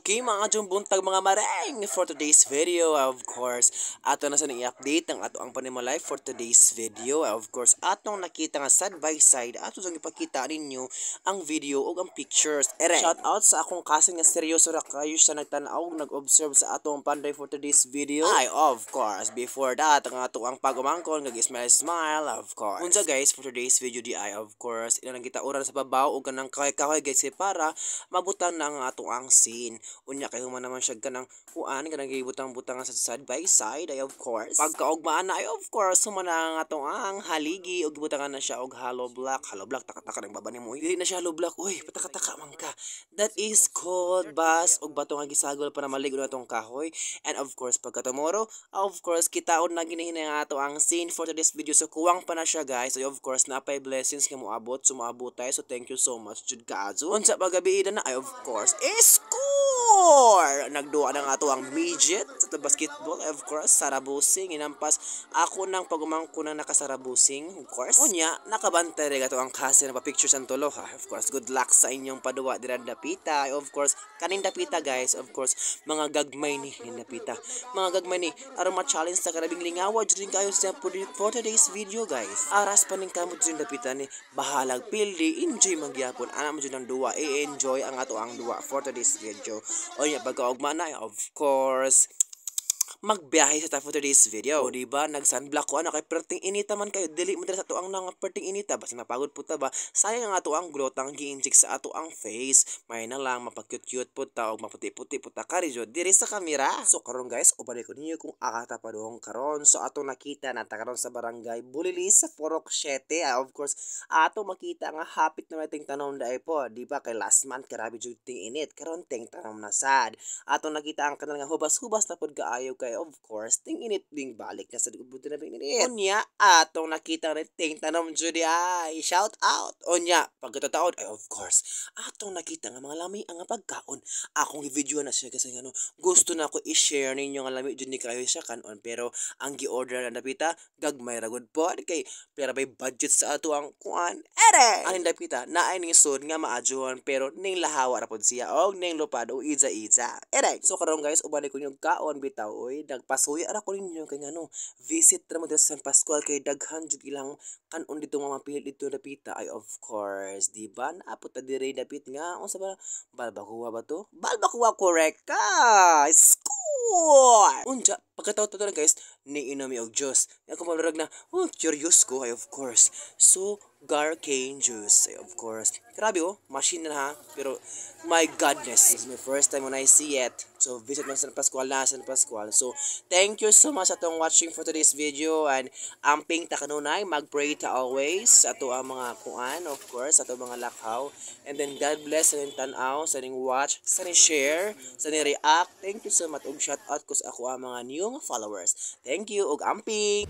Okay, mga buntag, mga mareng, for today's video, of course, ato na sa i-update ang ato ang panimalay for today's video. Of course, atong nakita nga side by side, ato sang ipakita ninyo ang video ug ang pictures. Ere, shout out sa akong cousin nga seryoso ra kayo siya nagtan-aw, nag-observe sa atong panday for today's video. Ay, of course, before that, ang ato ang pag-umangkon, kag smile smile, of course. Unsa guys, for today's video di ay, of course, ilang kita oran sa babaw ug kanang kahoy-kahoy guys, kay para mabutan na ang ato ang scene. Unya kay human naman siya kanang kuan, kanang gibutang-butang sa side by side ay, of course. Pagkaugmaan na ay, of course, human na ang atong ang haligi ug gibutangan na siya og hollow block. Hollow block, taka-taka ng baba nimo. Dili na siya hollow block. Uy, pataka-taka man ka. That is called bas ug bato nga gisagol para maligo na atong kahoy. And of course, pagka tomorrow, of course, kitaon na ginihin ang ato ang scene for today's video. So kuwang pa na siya, guys. So of course, napay blessings nga moabot, so moabot tayo. So thank you so much jud kaayo. Unsa pagabi na ay, of course, score! Nagduwa na nga ato ang midget sa basketball, of course, sarabusing, inampas ako nang pagumangko nang nakasarabusing, of course. Unya, nakabantay rin ato ang kasi na pa-picture sa tulo, ha. Of course, good luck sa inyong paduwa dira dapita. Of course, kaning dapita guys, of course, mga gagmay ni ning dapita. Mga gagmay ni, aron ma-challenge sa karabing lingawa, jud kayo sa for today's video, guys. Aras pa ning kamo jud dapita ni, bahalag pildi, enjoy magyapon. Ana mo jud ang duwa, i-enjoy ang ato ang duwa for today's video. Unya, pagkaugma na, of course, magbiyahe sa ta for today's video. O, di ba nag sunblock ko ana kay perting inita man kayo, dili mo dira sa ato ang nga perting inita, basta mapagod po ta ba, sayang ang ato ang glutang gi-inject sa ato ang face. May na lang mapag-cute-cute po ta og maputi-puti po ta kari jud diri sa kamera. So karon guys, uban ko ninyo kung akata pa dong karon. So ato nakita na ta karon sa Barangay Bulili sa Purok 7. Ah, of course, ato makita nga hapit na ting tanom daay po, di ba, kay last month grabe jud ting init, karon ting tanom na sad. Ato nakita ang kanal nga hubas-hubas na pud kaayo kay of course ting init ding balik na sa buti na init. Unya atong nakita rin ting tanom jud ay shout out. Unya pagkatataon ay, of course, atong nakita nga mga lami ang pagkaon. Akong i-video na siya kasi ngano gusto na ako i-share ninyo nga lami jud ni kayo siya kanon, pero ang gi-order na dapita gagmay ra gud pod kay pero may budget sa ato ang kuan ere. Aning dapita naay ning sud nga maadyohan pero ning lahawa ra pod siya og ning lupad o iza-iza ere. So karon guys, uban ko yung kaon bitaw oy, nagpasuya ra ko ninyo kay ngano visit ra mo dito sa San Pascual kay daghan jud ilang kanon dito nga mapili dito dapita ay, of course, di ba, naapot ta dire dapit nga unsa ba, balbakuwa ba to, balbakuwa, correct ka, score. Unja pagkataw to guys, niinom og juice ako, malurag na, oh, curious ko ay, of course, so cane juice ay, of course, grabe oh, machine na ha, pero my goodness, it's my first time when I see it. So visit man San Pascual na San Pascual. So thank you so much atong watching for today's video and amping ta kanunay, magpray ta always ato ang mga kuan, of course, ato mga lakaw, and then God bless sa ning tan-aw, sa ning watch, sa ning share, sa ning react. Thank you so much ug shout out ko sa ako ang mga new followers. Thank you ug amping.